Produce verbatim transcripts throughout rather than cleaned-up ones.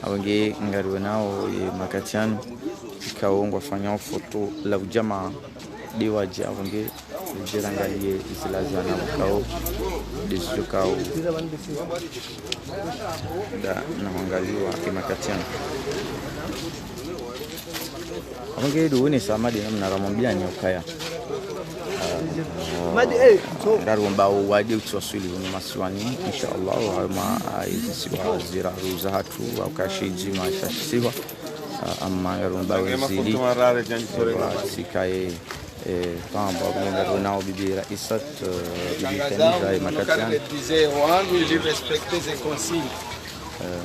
Apvo nge ngariwonao ye makati yanu, ikao ngwafanyao foto la ujamaa, de wadje apvo nge, ridje rangaliye zila zana ikao, de zidjo kao, da na wangaliwa ye makati yanu. Apvo nge duwone samadi namna ramwambiyani ukaya. Ngariwombao wadje utsi waswili hunu masiwani, insha Allah, hayo ma, ah, izi siwa ziraru zahatru, au kashi dzima sha shisiwa, ah, amma ngariwombao zili, watsikaye, eh, pvamba, apvo nge ngariwonao bibi Raisat, eh, bibi Khadija, ye makati yanu. Eh,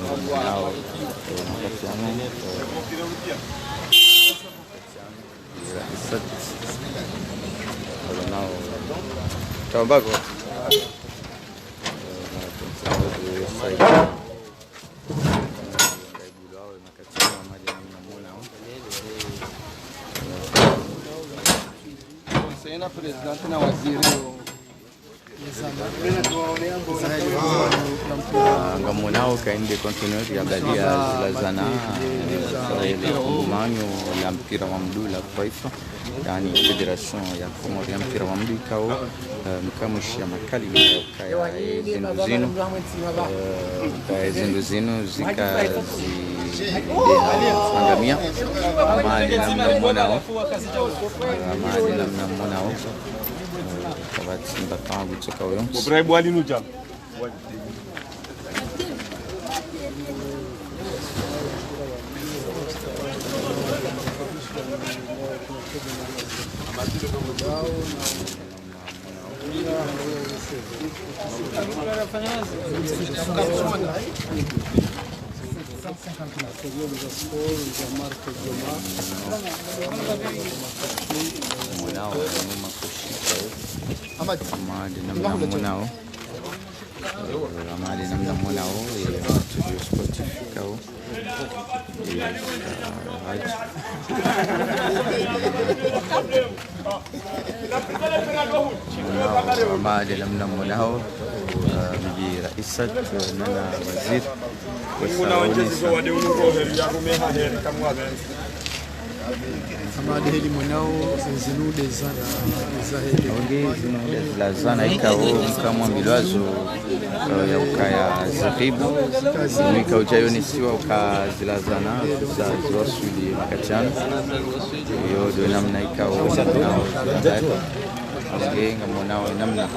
ngamwonao, eh, makati yanu, eh, Raisat. Ngamwonao. Tawambako. Conseiller na président na waziri. Ah, ngamwonao kainde continuer ya baliya zila zana, eh, le kongumanyo la mpira wa mndru la twaifa, yaani fédération ya Komori ya mpira wa mndru ikao, eh, mkamwishiya makalima ya ukaya, eh, zindru zinu, eh, ukaya zindru zinu zika zi, de na angamia, amma de namna mwonao, amma de namna mwonao. Kapvatsi mba taabu tsoka uyo. Bo Ibrahim, wali nudja. Mwonao, mwonao makoshi. Amma de namna mwonao. Amma de namna mwonao, eh, toujours sportif, ikao. Eh, ah, mwonao, amma de namna mwonao, eh, bibi Raisat, eh, nana waziri. Mungu na wanjezi zo wade unu roheri ya rume ha heri kamwa benzi. Amma de heli mwonao, zinu de zana, za heli. Apvo nge zinu de zila zana ikao, mkamwambilwazo, eh, ya ukaya zahibu. Zinu ikao djayonesiwa uka zila zana, za ziwaswili makati yanu. Yo de namna ikao, na, apvo nge ngamwonao namna.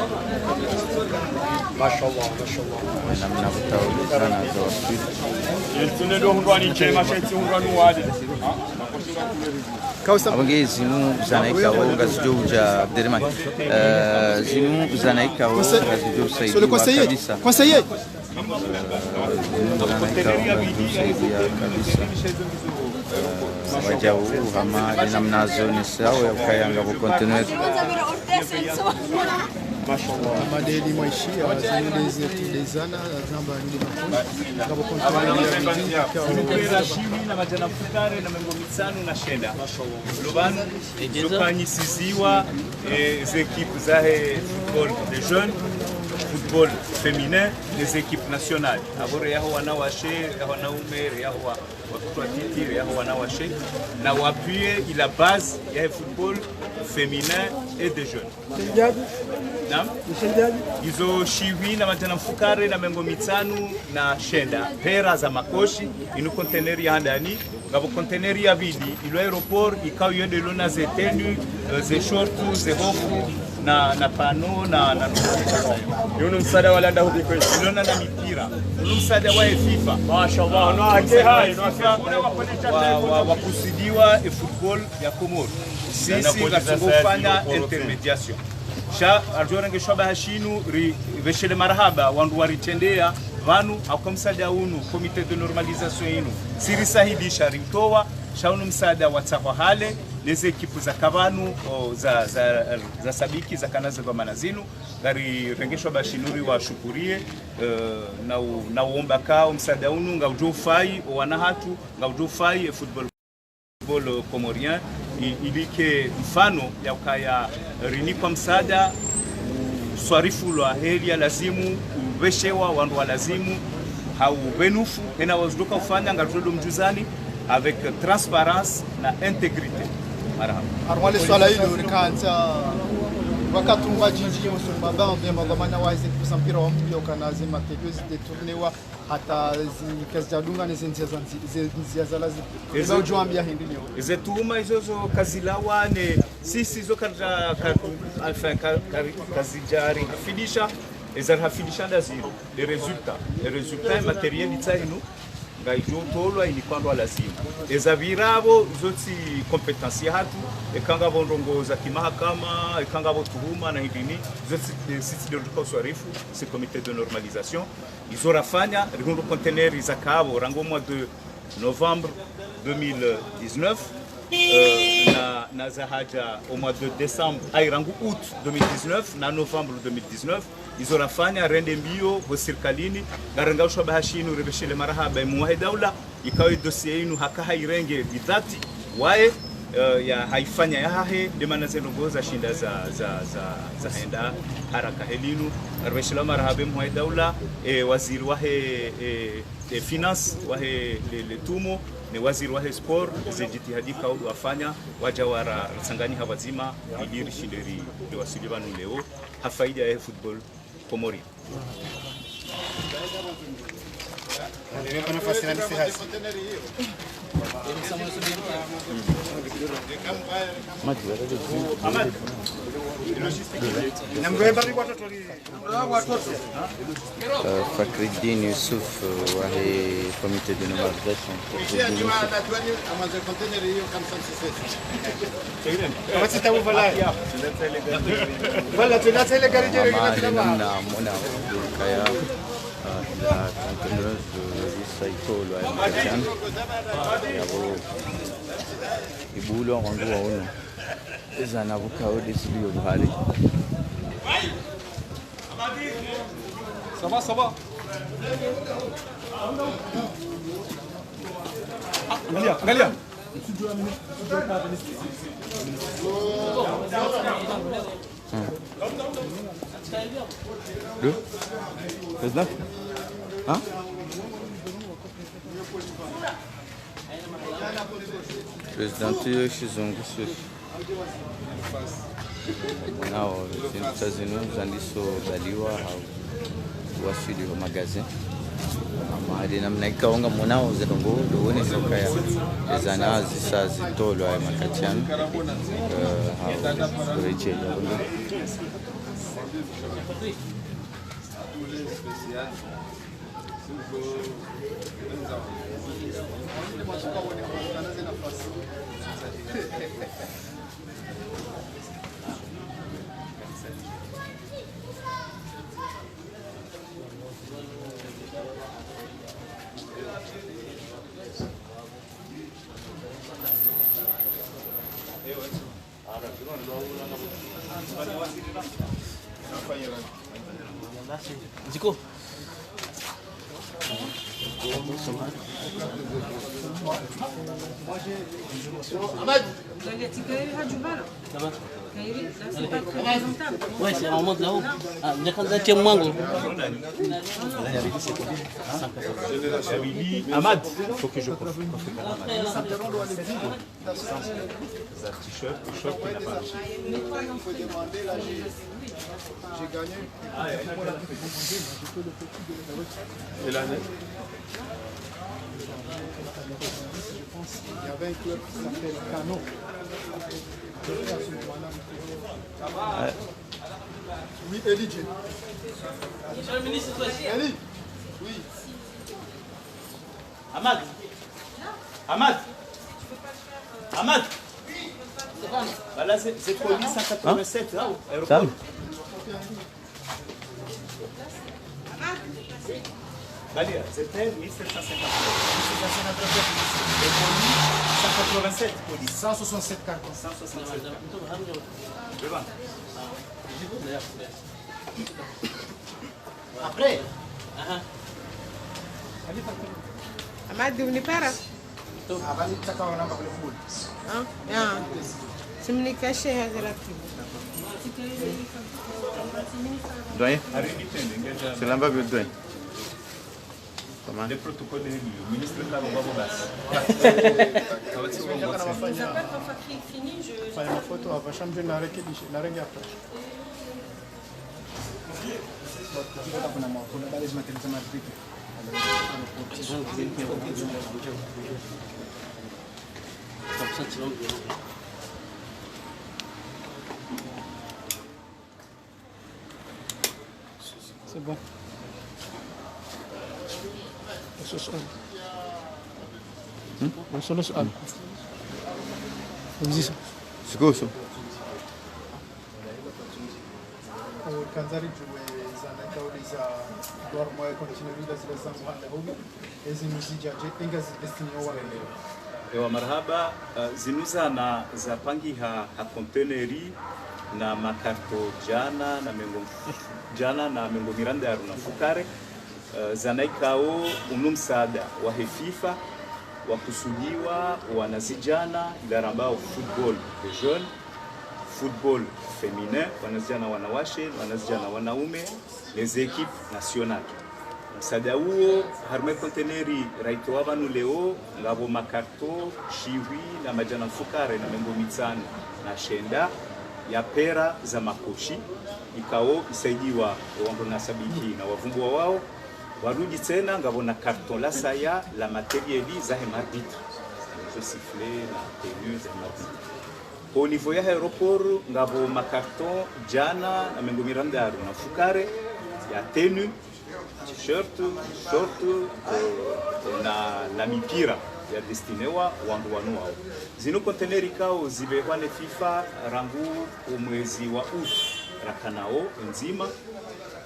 Mashallah, mashallah. Namna ikao zana zawaswili. Yentune do hundrwani nche, mashetsi hundrwani wade. Apvo nge zinu zana ikao ngazidjo udja Abderemane. Eh, zinu zana ikao ngazidjo usaidiwa kabisa. Conseiller. Zinu zana ikao ngazidjo usaidiwa kabisa. Eh, wadjau hama de namna zonesao ya ukaya ngapvo conteneur. Amma de heli mwaishiya, zinu de zetu de zana, zamba ni de makoshi. Ngapvo conteneur ya bidi. Zinu de za shiwi na madjana mfukare na mengo mitsanu na shenda. Lopvanu, zofanyisiziwa, eh, ze équipe zahe football des jeunes, football féminin, ne ze équipe nationale. Apvo re yaho wanawashe, yaho wanaume, re yaho wa, wakutwa titi, re yaho wanawashe. Na wapuye ila base yahe football féminin et des jeunes. Naam. Izo shiwi na madjana mfukare na mengo mitsanu na shenda. Hera za makoshi, inu conteneur ya handani, ngapvo conteneur ya bidi, ilo aéroport, ikao yo de lona ze tenue, eh, ze short, ze hofu, na, na pano, na, na, yunu msaada wa landa hubi kwezi. Ilona na mipira. Unu msaada wa FIFA. Mashallah, no, ake hai, no, FIFA, wa, wa, wa kusudiwa e football ya Komori. Sisi ngasingofanya intermédiation. Sha, ardjo rengeshwa bahashinu, ri, veshele marahaba, wandru waritrendeya, pvanu, hauka msaada unu, comité de normalisation inu, siri sahidisha, rintowa, sha unu msaada watsahwa hale, ne ze équipe zaka pvanu, o, za, za, za sabiki, zakana ze dhwamana zinu, ngari rengeshwa bahashinu riwashukuriye, eh, na u, na uomba ka, o msaada unu, ngaudjo ufayi, o wana hatru, ngaudjo ufayi, e football. Football comorien, i, ilike mfano ya ukaya rinikwa msaada, uswarifulwa heli ya lazimu, uveshewa wandru wa lazimu, Ha ubenufu, hena wazudoka ufanya, ngarudjo mdjuzani avec transparence na intégrité. Marahaba. Harumwa le swala ilo, rikantsa wakati umba djindji, usumba bande, madhwamana wa eze timu za mpira wa mguu, ukana ze matériaux zidétournewa, hata zikazidjadunga ne ze ndzia za nzi-, ze ndzia za lazima. Eze- Eza udjo ambia hindri leo. Eze tuhuma izo zo kazilawa ne sisi zo kadja, ka-, enfin, ka-, ka-, kazidjarihafidisha, eza rihafidisha nda zinu. Les résultats. Les résultats, matériel itsa inu, ngaidjo tolwa ini kwandwa lazima. Eza pvirapvo, zo tsi compétence yahatru, eka ngapvo ndrongoo za kimahakama, eka ngapvo tuhuma na hindrini, zo tsi, eh, sisi ndo rika uswarifu, c'est comité de normalisation. Izo rafanya, rihundru conteneur zakapvo, rangu mois de novembre deux mille dix-neuf, euh, na, na zahadja au mois de décembre, ayi, rangu août deux mille dix-neuf, na novembre deux mille dix-neuf, izo rafanya rende mbio ho sirikalini, ngarenga ushabaha shinu, ripveshele marahaba, emuwahe daula, ikao dossier inu haka hairenge bidhati, waye, euh, ya haifanya yahahe, nde mana ze ndrongoo zashinda za, za, za, zahenda haraka helinu, ripveshele marahaba, emuwahe daula, e, waziri wahe, e, e, finance wahe le, le tumo, ne waziri wahe sport, ze djitihadi kaulu wafanya, wadja wara, ratsangani ha pvwadzima, ili rishinde ri, riwasili pvanu leo, ha faida yahe football Comorien. Euh, Fakridine Youssouf, euh, wahe comité de normalisation. Fakridine Youssouf. Mama, ni namna mona kaya, euh, la conteneur, euh, isa itolwa ya makatiano. Yapvo ibulwa wangu wa unu. Eza na pvo kawo de zilio buhari. Ça va, ça va. Ah, angalia, angalia. Hmm. Le président ? Hein ? Président, tu es chez Zongo, sûr. Mona wo, zinu, sa zinu zandiso baliwa, ha waswili ho magasin. Ama hali namna ikao ngamona wo, ze ndrongoo, ndo wone sokaya. Eza na zisa zitolwa ya makatiano. Euh, ha, kureche, ya. Ziko. Ouais, c'est en mode là-haut. Ah, mais quand t'as un mango. Amad, faut que je profite. T-shirt, t-shirt, il n'a pas. J'ai gagné. Et l'année ? Je pense qu'il y avait un club qui s'appelle Canon. Ouais. Oui, Eli Djé. Eli. Oui. Amad. Amad. Amad. Voilà, c'est, c'est colis cent quatre-vingt-sept, là, au aéroport. Allez, c'est mille sept cent cinquante-neuf. Mille sept cent cinquante-neuf. Et colis cent quatre-vingt-sept, colis. Cent soixante-sept cartons. Cent soixante-sept cartons. Devant. Après. Aha. Amadi, unipara? Ah, basi, tsaka wana mbakule full. Ah, ya. Simni kashe ya zerati. Doyen. Silamba bi doyen. Le protocole est réglé. Ministre Karo, bravo, basi. Fanya mafoto, hapvo sha mdje narekebishe, narenge après. C'est bon. Hmm? Sikoso. Kandza ridjuwe zana ikao eza dormo ya conteneur ila zila zangu handa hunu, ezi nuzidja dje, inga zi destiné wa. Ewa, marahaba. Eh, zinu zana zapangiha ha conteneur na makarto djana na mengo, djana na mengo mirandaru na mfukare. Eh, zana ikao unu msaada wahe FIFA wakusudiwa wanazidjana, ila rambao football des jeunes, football féminin, wanazidjana wanawashe, wanazidjana wanaume, les équipes nationales. Msaada uwo, harumwa conteneur raitowa pvanu leo, ngapvo makarto shihwi na madjana mfukare na mengo mitsanu na shenda ya pera za makoshi, ikao isaidiwa wandru na shabiki na wavumbuwa wao. Warudi tsena ngapvo na karto la saya la matériel zahe ma arbitre, zo sifflet na tenue zahe ma arbitre. Au niveau ya aéroport, ngapvo makarto djana na mengo mirandaru na mfukare ya tenue, t-shirt, short, eh, na, na mipira ya destiné wa wandru wanu wao. Zinu conteneur ikao zipvehwa ne FIFA rangu omwezi wa août rakanao ndzima,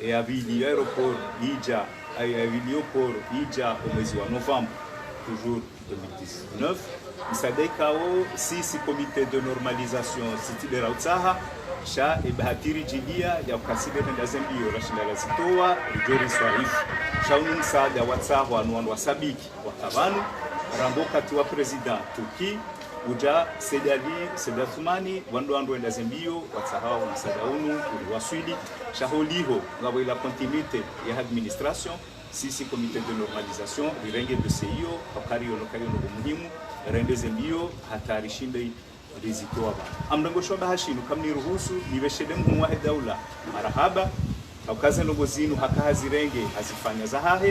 e ya pvili ya aéroport idja, e ya pvili yo port idja omwezi wa novembre, toujours deux mille dix-neuf. Msaada ikao sisi comité de normalisation sitsi de rautsaha, sha e bahati ridjiliya ya ukaside renda ze mbio rashinda razitowa, ridjo riswarifu. Sha unu msaada watsahwa ni wandru wa shabiki waka pvanu, rangu wakati wa président Turki, udja Said Ali, Said Athoumani, wandru wandru wenda ze mbio, watsaha msaada unu uriwaswili, sha holiho, ngapvo ila continuité ya administration, sisi comité de normalisation, rirenge dossier iyo, hauka riyono kayono muhimu, rende ze mbio, hata rishinde rizitowa pvanu. Amrengo shwaba hashinu, kamniruhusu, nipveshe de mhuu wahe daula marahaba, hauka ze ndrongo zinu haka hazirenge, hazifanya zahahe,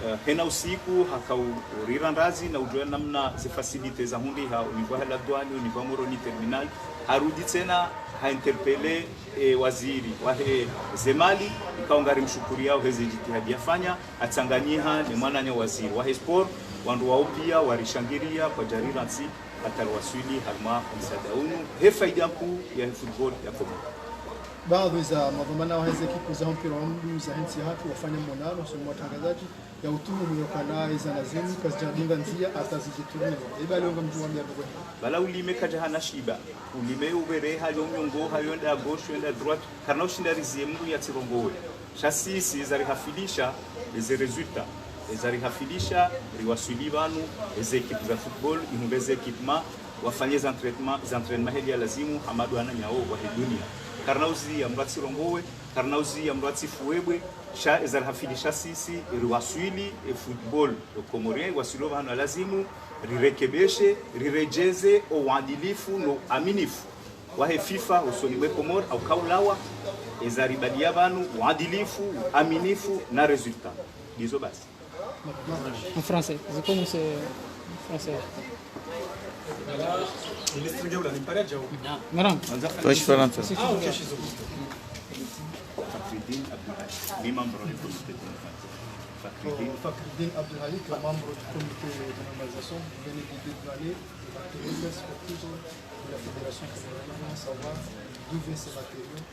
eh, hena usiku, haka u-, urira ndazi, na udjuwa namna ze facilité zahundriha, au niveau ha la douane, au niveau ha Moroni terminal, harudi tsena, ha interpellé, e waziri wahe ze mali, ikao ngarimshukuriyao heze jitihadi yafanya, hatsanganyiha ne mwananya waziri wahe sport, wandru wao pia warishangiriya kwadjarira ntsi, hata riwaswili harumwa msaada unu, he faida nkuu yahe football ya Komori. Baadhwi za madhwamana waheze ekipu za mpira wa mndru zahe ntsi hatru wafanya monano, hosoni mwa watrangazadji, ya utuhumu yokana ezana zinu kazidjadunga ndziya hata zidjitolewa. Eba leo ngamdjuwa mbiya ndoko hini. Bala ulime kadja hana shiba. Ulime yo ubereha, yo mnyongo, hayo enda à gauche, yo enda à droite. Karina ushinda riziye mndru yatsirongowe. Sha sisi, eza rihafilisha, eze résultat. Eza rihafilisha, riwaswili pvanu, eze ekipu za football, ihundre eze équipement, wafanye ze entraînement, ze entraînement heli ya lazimu, hama ndo wananyawo wahe dunia. Karina uziya mndru yatsirongowe, karina uziya mndru yatsifuwebwe, sha eza rihafilisha sisi, riwaswili, e football, e comorien, iwaswili pvahanu ya lazimu, rirekebeshe, riredjeze, o uadilifu, no aminifu. Wahe FIFA, usoni mwe Komori, hauka ulawa, eza ribaliya pvanu, uadilifu, aminifu, na résultat. Ndizo basi. En français, je commence en français. Ministre nge ula ni mparadja ou? Non, non. Toi, je parle en français. Ah, ok, je suis au courant. Fakhridine Abdoulhalik, membre du comité de normalisation. Fakhridine. Euh, Fakhridine Abdoulhalik, membre du comité de normalisation, vous venez de dédouaner le directeur sportif de la fédération comorienne, savoir d'où viennent ces matériaux.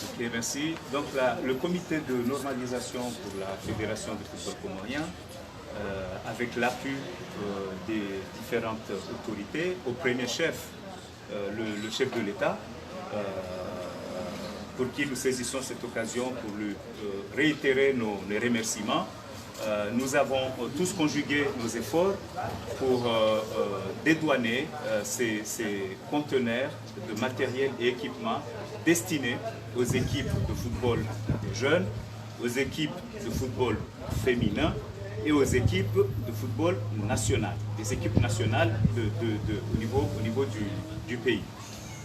Ok, merci. Donc, la, le comité de normalisation pour la Fédération de football comorien, euh, avec l'appui, euh, des différentes autorités, au premier chef, euh, le, le chef de l'État, euh, pour qui nous saisissons cette occasion pour lui, euh, réitérer nos, nos remerciements. Euh, nous avons, euh, tous conjugué nos efforts pour, euh, euh, dédouaner, euh, ces, ces conteneurs de matériel et équipement destinés aux équipes de football des jeunes. aux équipes de football féminin et aux équipes de football national, des équipes nationales de, de, de, au niveau, au niveau du, du pays.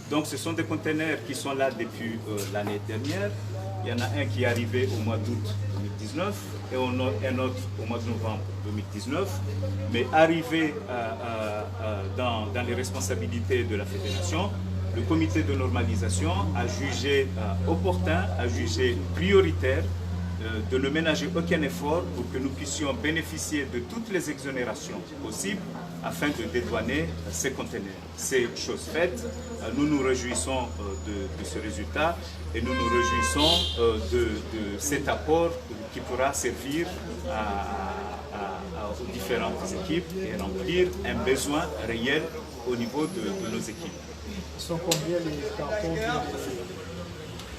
Donc, ce sont des conteneurs qui sont là depuis euh, l'année dernière. Il y en a un qui est arrivé au mois d'août deux mille dix-neuf et on a un autre au mois de novembre deux mille dix-neuf. Mais arrivé euh, euh, euh, dans, dans les responsabilités de la fédération, le comité de normalisation a jugé euh, opportun, a jugé prioritaire euh, de ne ménager aucun effort pour que nous puissions bénéficier de toutes les exonérations possibles afin de dédouaner euh, ces conteneurs. C'est chose faite. Euh, Nous nous réjouissons euh, de, de ce résultat et nous nous réjouissons euh, de, de cet apport qui pourra servir à, à- à- aux différentes équipes et remplir un besoin réel au niveau de, de nos équipes. Sont combien les cartons qui ont été...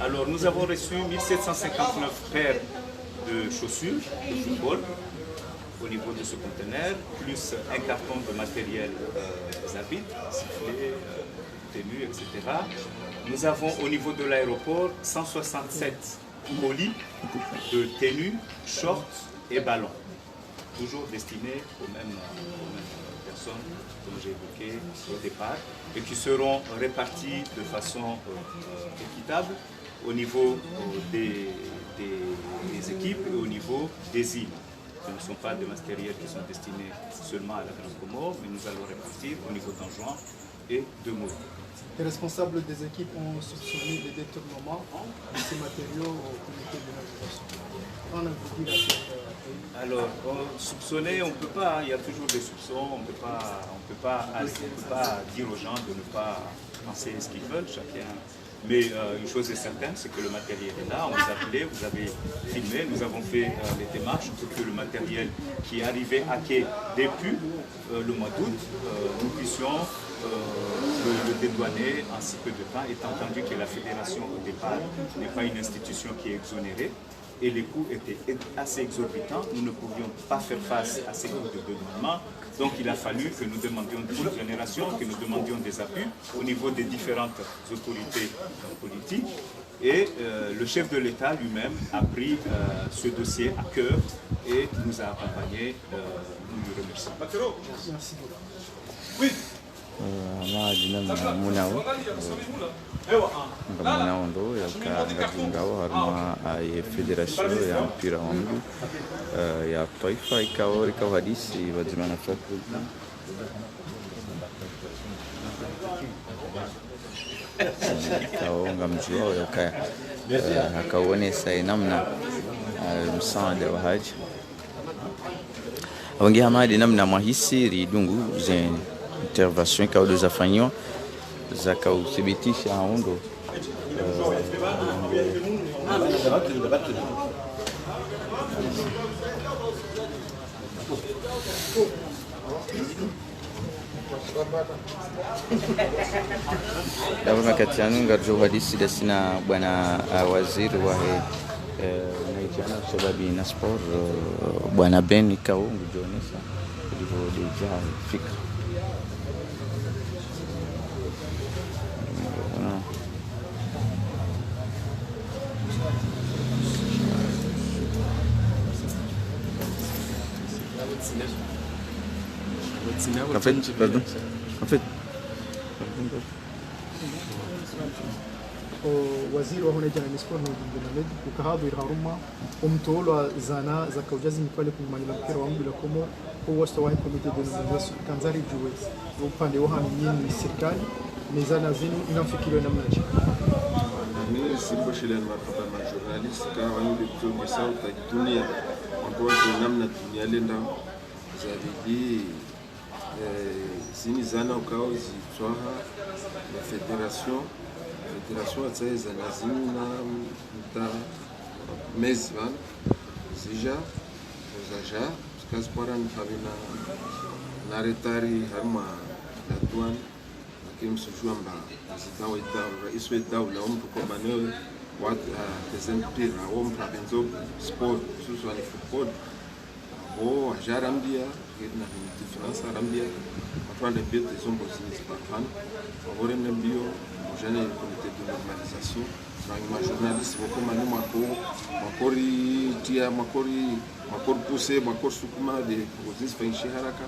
Alors, nous avons reçu mille sept cent cinquante-neuf paires de chaussures de football au niveau de ce conteneur, plus un carton de matériel euh, des arbitres, sifflets, euh, tenues, et cetera. Nous avons au niveau de l'aéroport cent soixante-sept colis de tenues, shorts et ballons, toujours destinés aux mêmes, aux mêmes personnes dont j'ai évoqué au départ et qui seront répartis de façon euh, euh, équitable au niveau euh, des, des, des équipes et au niveau des îles. Ce ne sont pas des matériels qui sont destinés seulement à la Grande Comore, mais nous allons répartir au niveau d'Anjouan et de Maurice. Les responsables des équipes ont soupçonné des détournements de ces matériaux au comité de normalisation. Qu'en avez-vous dit à cette euh, Alors, euh, soupçonner, on ne peut pas, hein, il y a toujours des soupçons, on peut pas, on peut pas, on peut pas dire aux gens de ne pas penser ce qu'ils veulent, chacun. Mais euh, une chose est certaine, c'est que le matériel est là, on vous a appelé, vous avez filmé, nous avons fait euh, les démarches pour que le matériel qui est arrivé à quai depuis euh, le mois d'août, euh, nous puissions euh, le, le dédouaner en si peu de temps, étant entendu que la fédération au départ n'est pas une institution qui est exonérée et les coûts étaient ex- assez exorbitants. Nous ne pouvions pas faire face à ces coûts de dédouanement. Donc il a fallu que nous demandions des exonérations, que nous demandions des appuis au niveau des différentes autorités euh, politiques. Et euh, le chef de l'État lui-même a pris euh, ce dossier à cœur et nous a accompagnés. Euh, nous lui remercions. Merci beaucoup. Hama adi namna munawo, nga munawo ndo yaka ngadjungawo harumwa ye fédération ya mpira wa mguu ya twaifa, ikao rikao hadisi pvadzima na Fakhruddin, ikao ngamdjuwao yaka hakaonesa ye namna msaada wahadja. Apvo nge hama adi namna mwahisi ridungu ze intervention ikao ndo zafanyiwa, zakao thibitisha haundo. Ndapvo makati yanu ngaridjo hadisi ndasi na bwana waziri wahe wanadjana, shababi na sport, bwana Ben, ikao ngudjo onesa ndapvo ndedja fikra. En fait, pardon. En fait, waziri wahe wanadjana na sport, Nourdine Mohamed, uka hadhwiri harumwa omtolo wa zana zakaudja zinikwa le kungumanyo la mpira wa mguu la Komori, ho wastwa wahe comité de normalisation, kandza ridjuwe upande wahanyu nyinyi sirikali, ne zana zinu ngamfikiriyo namnadje? Nani siposhelea ni marahaba ma journaliste, ka wanu le kutuonesa uka dunia, wambo wazo namna dunia lenda, zabidi, eh, zini zana ukao zitswaha na fédération, fédération watsahe zana zini na mta mezi pvanu, zidja, zaja, zikazipara nipvapvi na, na retard harumwa la douane, lakini msudjuwa mba président we daula, rais we daula, omdru komba ne wa, ah, teze mpira, omdru apvendzo sport, hususwani football. Apvo hadja harambia, ngeri na différence, harambia, watru wandre mbio teze zombo zini zipara pvanu, apvo rende mbio, mdjana ye comité de normalisation, Majournaliste pvoko mana mwako, mwakoritia, mwakori, mwakoripousser, mwakorisukuma nde ndrongoo zinu zifanyishe haraka.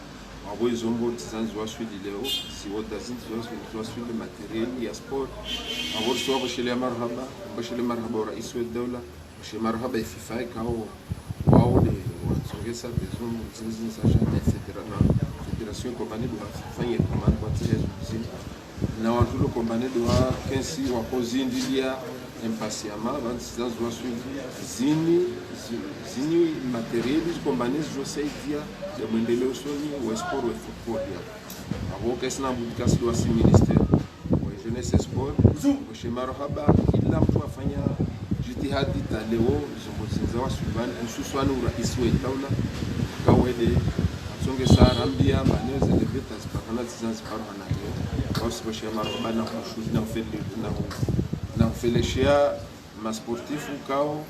Apvo izo ndrongoo tsi zandzi ziwaswili leo, ziwo nda zindji ziwaswili, ziwaswili matériel ya sport. Apvo risi wapvosheleya marahaba, mpvosheleya marahaba o raisi wa daula, mpvoshe marahaba ye FIFA ikao wao nde watsongesa nde zo ndrongoo zinu zinu zaja na fédéra-, na fédération ikao mbani ndo wafanye commande kwatsi hezo zinu. Na wandru lo ikao mbani ndo wakensi wakozindiliya impatiemment, pvanu tsi zandzi ziwaswili zinu, zi-, zinu matériel ikao mbani zidjosaidia nde mwendeleo usoni we sport we football ya. Apvo karisina budi kasi ndo wasi ministère wa jeunesse et sport, mpvoshe marahaba, kila mndru afanya jitihadi hata leo, izo ndrongoo zinu zawaswili pvanu, hususwani o raisi wa daula, ikao nde atsongesa rambiya, mana ze ndrongoo zinu ziparihana, tsi zandzi ziparihana leo. Ikao risi mpvoshe marahaba na hushukuru, na hufele-, na hu-, na hufelesheya ma sportif ikao,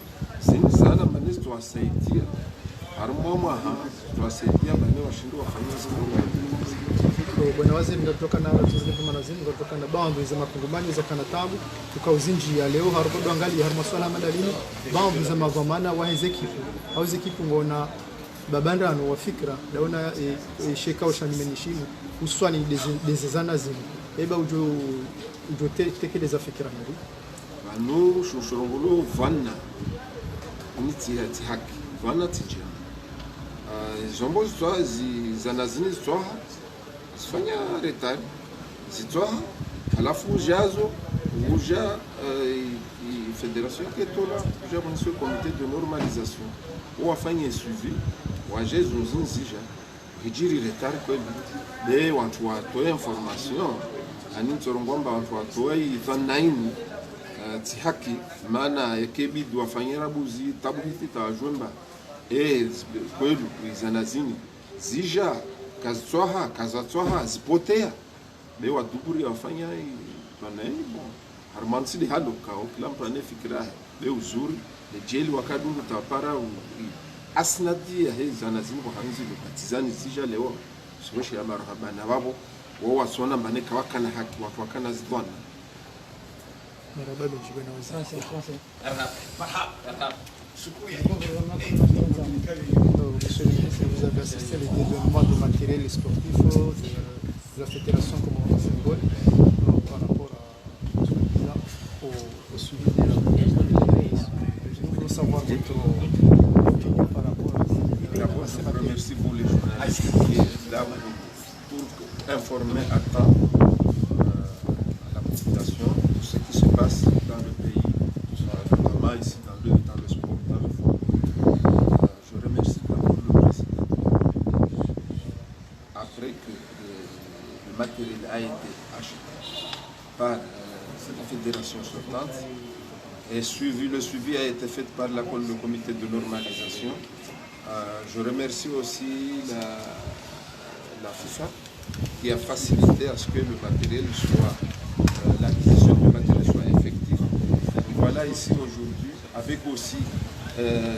zinu zana mbani zitowasaidia. Harimwa mwaha, zitowasaidia mbani washinde wafanye zinu. Bwana waziri, ngaritokana na tuzini kumana zini, ngaritokana na baadhwi za makungumanyo zakana taabu, ikao zindji ya leo, haruka ndo angaliya, harimwa swala madalini, baadhwi za madhwamana wahe ze ekipu, hau ze ekipu ngwaona babandrano wa fikira, ndaona, e, e, she ikao sha nyumeni shinu, hususwani nde ze, nde ze zana zinu. Eba udjo, udjo te-, tekeleza fikira hindri? Pvanu sho-, shorongolo pvanu, ini tsi, tsi haki, pvanu tsi djema. Ah, izo ndrongoo zitwa-, zi-, zana zinu zitwaha, zifanya retard, zitwaha, halafu ujazo, uja, eh, i, i fédération iketola, uja pvanu swe comité de normalisation. Wo wafanye suivi, waje izo zinu zija, hidjiri retard kweli. Be wandru watowe information, ani ntsorongoa amba wandru watowe idhana ini, eh, tsi haki, mana yeka ibidi wafanye rabuzi, tabuhithi tawajue amba, eh, kweli, izana zini zija, kazitwaha, kazatwaha, zipoteya. Be waduburi wafanya i-, mana i-, bon. Harimwa ntsi nde halo ikao, kila mndru ana fikira yahe. Be uzuri, ne jeli wakadungu tapara u-, i-, asnadi yahe zana zinu pvo handzi lo katizani zija leo. Sipvoshe ya marahaba na pvapvo, wo watsona mbani kawakana haki, wandru wakana zidhwana. Marahaba mendji bwana waziri. Asante, asante. Marahaba, marahaba, marahaba. Shukuru. Donc, monsieur le ministre, vous avez assisté le dédouanement de matériel sportif, euh, de, de la fédération comme football, euh, par rapport à, au, au suivi de la. Nous voulons savoir votre opinion par rapport à. D'abord, je vous remercie, vous les journalistes, qui êtes là pour pour informer à temps, euh, la population de ce qui se passe dans le pays, euh, notamment ici dans le, dans le sport, dans le football. Euh, je remercie d'abord le président de la République. Après que le, le matériel a été acheté par, euh, la fédération sortante, et suivi, le suivi a été fait par la, le comité de normalisation. Euh, je remercie aussi la, la FIFA qui a facilité à ce que le matériel soit, euh, l'acquisition du matériel soit effective. Et voilà ici aujourd'hui, avec aussi, euh,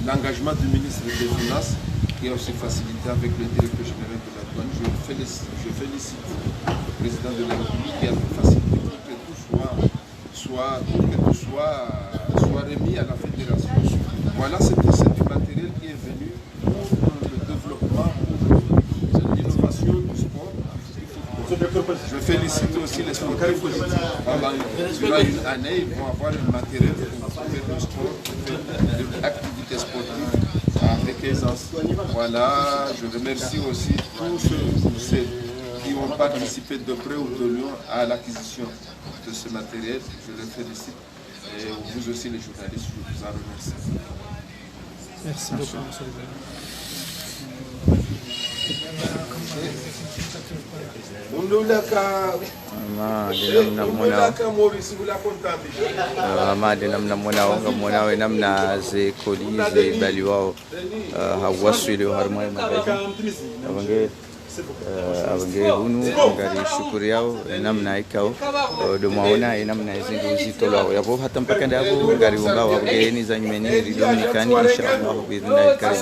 l'engagement du ministre des Finances qui a aussi facilité avec le directeur général de la douane. Je félicite, je félicite le président de la République qui a facilité pour que tout soit soit, pour que tout soit, soit remis à la fédération. Voilà, c'est, c'est du matériel qui est venu pour le développement, pour l'innovation du sport. Je félicite aussi les sportifs. Pendant, durant une année, ils vont avoir un matériel pour faire le sport, pour faire de l'activité sportive avec aisance. Voilà, je remercie aussi tous ceux, ceux qui ont participé de près ou de loin à l'acquisition de ce matériel. Je les félicite. Et vous aussi, les journalistes, je vous en remercie. Merci beaucoup, monsieur le gouverneur. Undulaka, Ama, de namna mona, undulaka Maurice, ula kontambi. Ah, ama, de namna mona, wanga mona, we namna ze koli, ze baliwao. Ah, hawaswili, harumwa magazini. Abonge, eh, abonge hunu, ngari shukuriyao, enamna ikao, eh, ndo mwaona, enamna ezindru zitolwao. Yapvo hata mpaka ndapvo, ngari umbao, abonge eni za nyumeni, ri Dominikani, inshallah, bi idhnillahi karim.